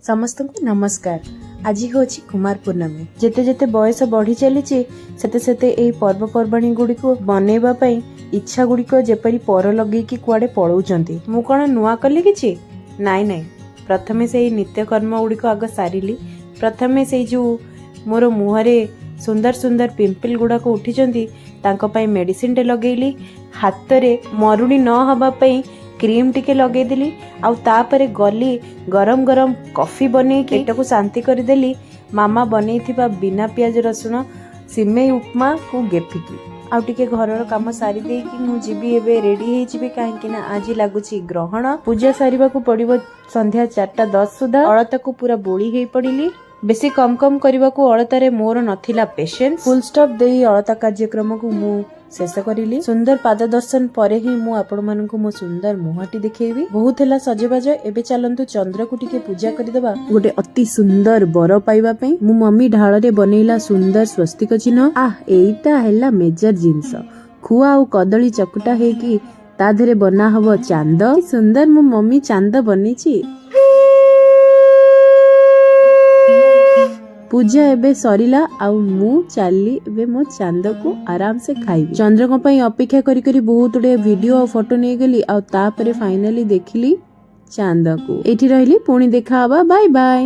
ସମସ୍ତଙ୍କୁ ନମସ୍କାର। ଆଜି ହେଉଛି କୁମାର ପୂର୍ଣ୍ଣମୀ। ଯେତେ ଯେତେ ବୟସ ବଢି ଚାଲିଛି, ସେତେ ସେତେ ଏଇ ପର୍ବପର୍ବାଣୀ ଗୁଡ଼ିକୁ ବନେଇବା ପାଇଁ ଇଚ୍ଛା ଗୁଡ଼ିକ ଯେପରି ପର ଲଗେଇକି କୁଆଡେ ପଳଉଛନ୍ତି। ମୁଁ କଣ ନୂଆ କଲି କିଛି? ନାଇଁ ନାଇଁ, ପ୍ରଥମେ ସେଇ ନିତ୍ୟକର୍ମ ଗୁଡ଼ିକ ଆଗ ସାରିଲି। ପ୍ରଥମେ ସେଇ ଯୋଉ ମୋର ମୁହଁରେ ସୁନ୍ଦର ସୁନ୍ଦର ପିମ୍ପଲ ଗୁଡ଼ାକ ଉଠିଛନ୍ତି, ତାଙ୍କ ପାଇଁ ମେଡିସିନଟେ ଲଗେଇଲି। ହାତରେ ମରୁଡ଼ି ନ ହବା ପାଇଁ କ୍ରିମ୍ ଟିକେ ଲଗେଇଦେଲି। ଆଉ ତାପରେ ଗଲି ଗରମ ଗରମ କଫି ବନେଇକି ପେଟକୁ ଶାନ୍ତି କରିଦେଲି, ମାମା ବନେଇଥିବା ବିନା ପିଆଜ ରସୁଣ ସିମେଇ ଉପମାକୁ ଗେଫିକି। ଆଉ ଟିକେ ଘରର କାମ ସାରି ଦେଇକି ମୁଁ ଯିବି, ଏବେ ରେଡି ହେଇଯିବି, କାହିଁକି ନା ଆଜି ଲାଗୁଛି ଗ୍ରହଣ। ପୂଜା ସାରିବାକୁ ପଡିବ ସନ୍ଧ୍ୟା 4:10 ସୁଦ୍ଧା। ଅଳତାକୁ ପୁରା ବୋଳି ହେଇ ପଡିଲି। ବେଶୀ କମ କମ କରିବାକୁ ଅଳତାରେ ମୋର ନଥିଲା ପେସେନ୍ସ। ଫୁଲ ଷ୍ଟପ୍ ଦେଇ ଅଳତା କାର୍ଯ୍ୟକ୍ରମକୁ ମୁଁ ଶେଷ କରିଲି। ସୁନ୍ଦର ପାଦ ଦର୍ଶନ ପରେ ହିଁ ମୁଁ ଆପଣମାନଙ୍କୁ ମୋ ସୁନ୍ଦର ମୁହଁଟି ଦେଖେଇବି। ବହୁତ ହେଲା ସଜବାଜ, ଏବେ ଚାଲନ୍ତୁ ଚନ୍ଦ୍ରକୁ ଟିକେ ପୂଜା କରିଦେବା ଗୋଟେ ଅତି ସୁନ୍ଦର ବର ପାଇବା ପାଇଁ। ମୁଁ ମମି ଢାଳରେ ବନେଇଲା ସୁନ୍ଦର ସ୍ୱସ୍ତିକ ଚିହ୍ନ। ଆହ, ଏଇଟା ହେଲା ମେଜର ଜିନିଷ। ଖୁଆ ଆଉ କଦଳୀ ଚକୁଟା ହେଇକି ତା ଦେହରେ ବନା ହବ ଚାନ୍ଦ। କି ସୁନ୍ଦର ମୋ ମମି ଚାନ୍ଦ ବନେଇଛି! ପୂଜା ଏବେ ସରିଲା ଆଉ ମୁଁ ଚାଲିଲି ଏବେ ମୋ ଚାନ୍ଦକୁ ଆରାମସେ ଖାଇବି। ଚନ୍ଦ୍ରଙ୍କ ପାଇଁ ଅପେକ୍ଷା କରି କରି ବହୁତ ଗୁଡିଏ ଭିଡିଓ ଆଉ ଫଟୋ ନେଇଗଲି। ଆଉ ତାପରେ ଫାଇନାଲି ଦେଖିଲି ଚାନ୍ଦକୁ। ଏଇଠି ରହିଲି, ପୁଣି ଦେଖା ହବା। Bye bye.